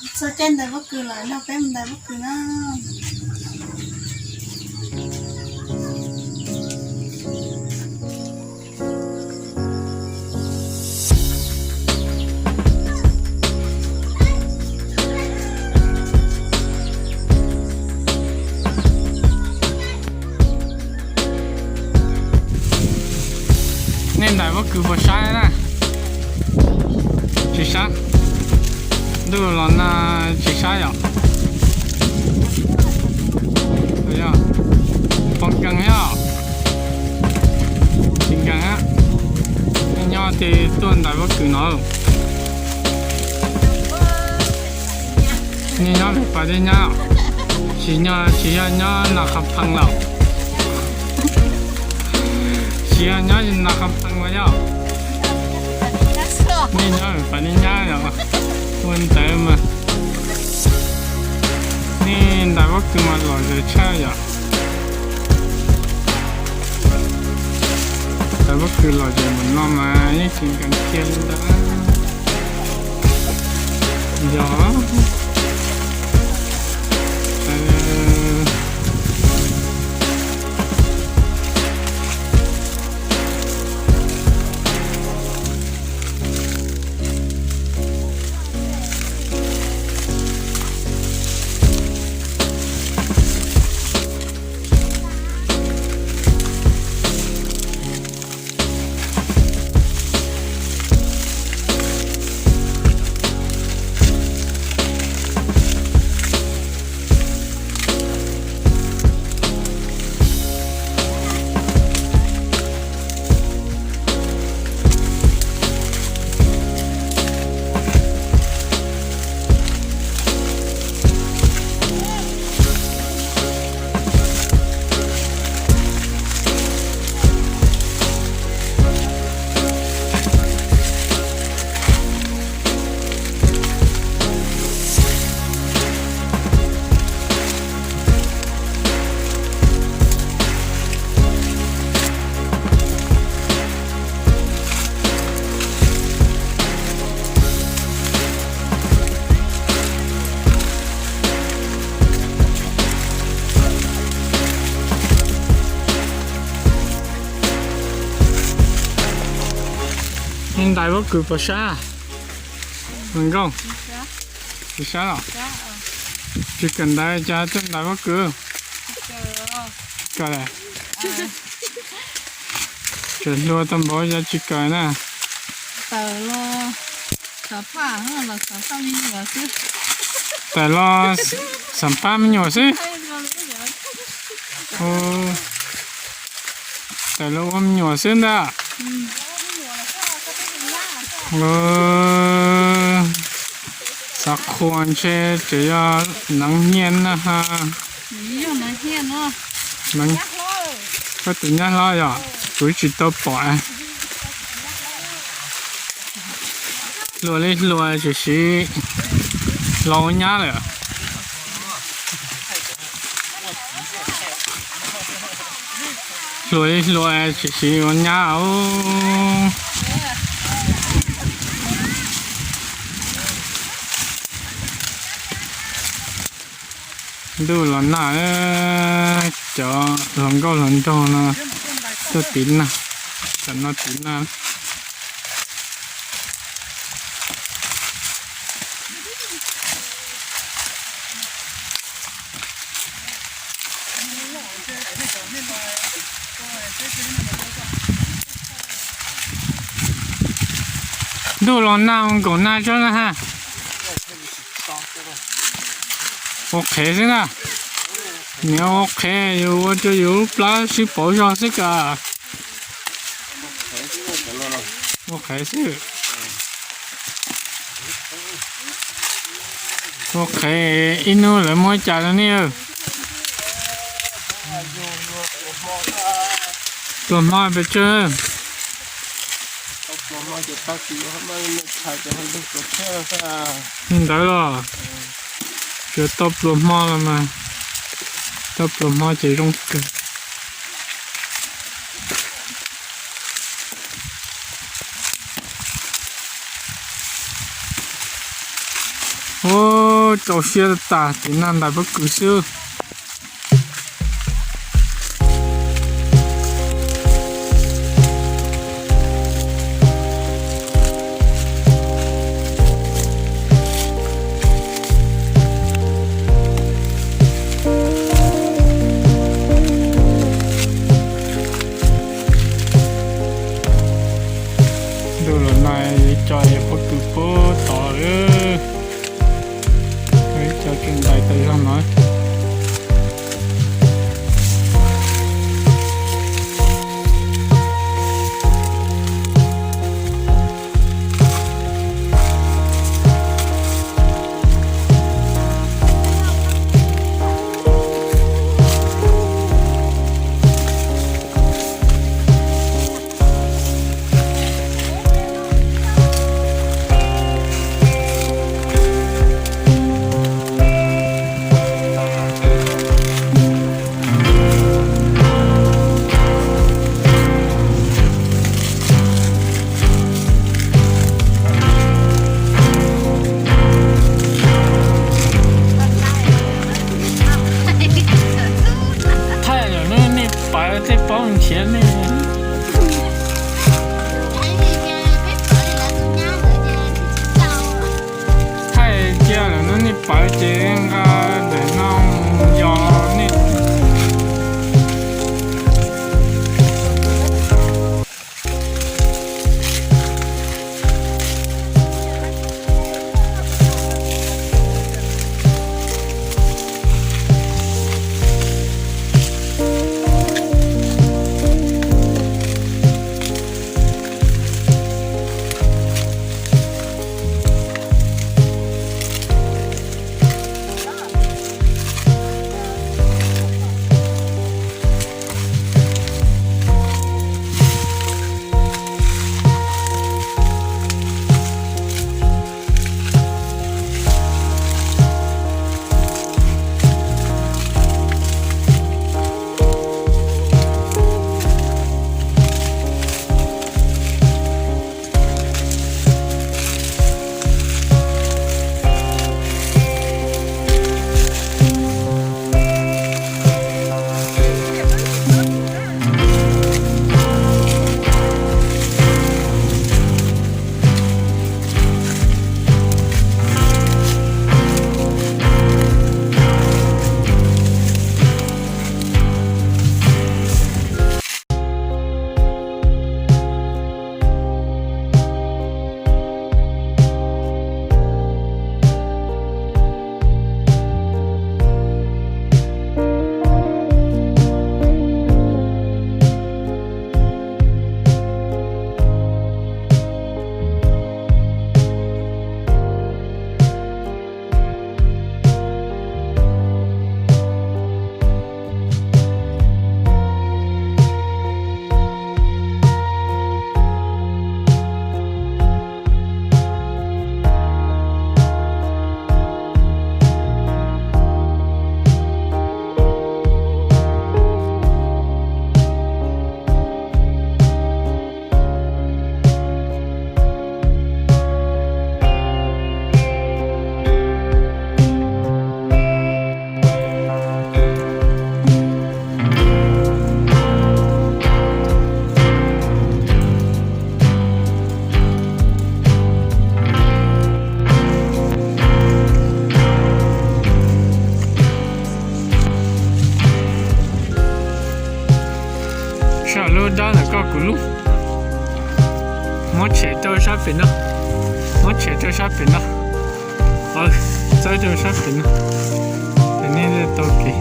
Txog caij ntais pob kws lawm, nrog peb mus ntais pob kws na. Nej ntais pob kws puas sab na? Tsis sab. Ntuj los nag tsis sab yom? Yog, poob nkeeg thiab. Tsis nkeeg, nej nyob twg tuaj ntais pob kws no? Nej nyob pem pas dej nyab, tsis nyob, tsis yog nyob Nas Qha Phees lawm? Tsis yog nyob Nas Qha Phees mas yog. Nej nyob pem pas dej nyab yom? Ua ntawd mas nej ntais pob kws mas lom zem tshaj yom. Ntais pob kws lom zem mus no mas yeej tsis nkees kiag li ntawd. Yog. Nej ntais pob kws puas sab? Nkauj, tsis sab los? Tsis kawm ntawv cas tuaj ntais pob kws? Kawm lawm. Tseem hluas tau npaum cas tsis kawm na. Tawm los xam pab me nyuam xwb. Tawm los ua me nyuam xwb ntag. Xav qhua ntshe tseem yog neev nyiaj na ha. Koj tus nyab hlob yog, kuv tsis tau pom. Hluas li hluas tiam sis los ua nyab lawm. Hluas li hluas tiam sis ua nyab. Ntuj los nag, cov hluas nkauj hluas nraug no tuaj tiv nag, tam no tiv nag. Ntuj los nag nkaum nag tso na ha. Ua qhev xwb na. Niam ua qhev yus ua rau yus lub plab sib pauv zog xwb kawg. Ua qhev xwb. Ua qhev ib hnub lawv muab cas rau nej. Pluas hmo pes tsawg. Li ntawd los, tsuas tau pluas hmo los mas, tau pluas hmo ces zoo kawg. Ub, rau siab tas tas, ces nag ntais pob kws xwb. Ntuj los nag, cov pob kws puag tod lawm. Cov tseem ntais tas zog no. Thaij lawm nej pawv thiaj paub nrhiav nej. Thaij cia lawm nej pawv ces nqa ntawm no yos nej. Sab lub dab ntawm koj kuv lub. Muab tshem rau sab pem no. Muab tshem rau sab pem no. Txawb rau sab pem no. Ces nej tau kev.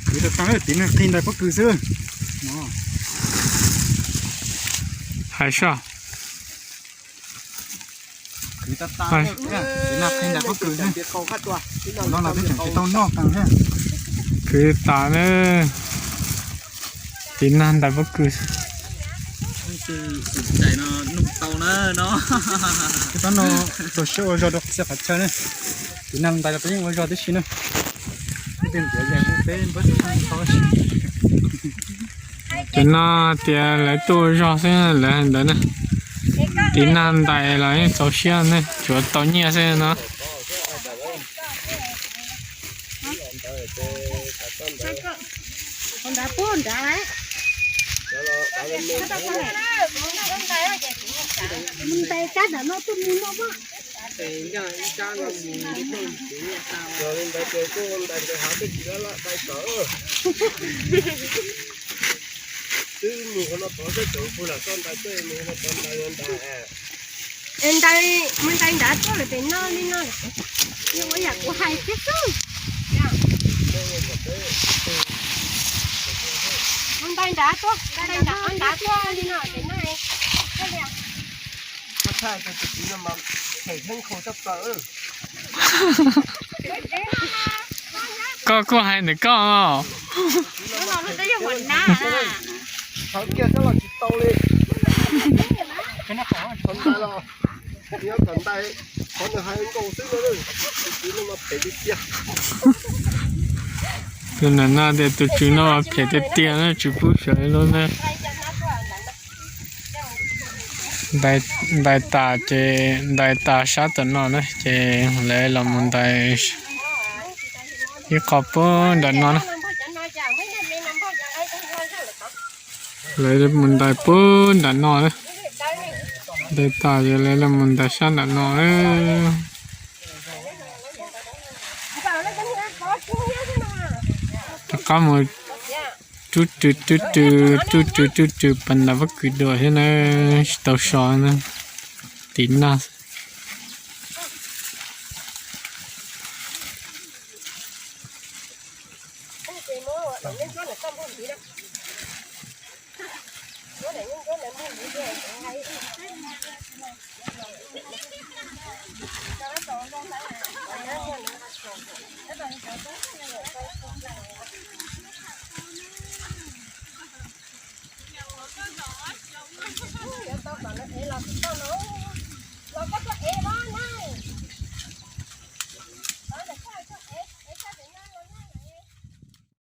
Kwv tau tau tiv neeg qhib ntais pob kws xwb. Hais soj. Tiv nag qhib ntais pob kws xwb. No no twb tseem tsis tau noj qees thiab. Kwv tas na. Tiv nag ntais pob kws. Tab no txaus siab ua zog rau txhia qhov chaw na. Tiv nag ntais los peb yeej ua zog tib si na. Cov no tias lawv tuaj ua zog xwb lawv hais ntawd na. Tiv nag ntais los yeej txaus siab ne, tsuav tau nyiaj xwb no. Ntais, mus ntais nrad tuaj lawm pem no li no lawm. Ua yam kuv hais thiab xwb. Mus ntais nrad tuaj, ntais nrad tuaj li no pem no. Koj kuj hais ntawm koj os. Thov kiag xwb los tsis tau li. Thov ntais los, yog kom ntais, qhov nws hais nkaus xwb no, tus tswv no mas phem tiag tiag. Tus nam no tias tus tswv no mas phem tiag tiag na, tsis pub sawv lub na. Ntais tas ces ntais tas sab tom no na ces lawv los mus ntais ib qho puag nram no na. Lawv mus ntais puag nram no na. Ntais tas ces lawv los mus ntais sab nram no na. Rov qab mus rub rwg rub rwg rub rwg rub rwg pas ntais pob kws dua thiab na, tsis tau so na, tiv nag.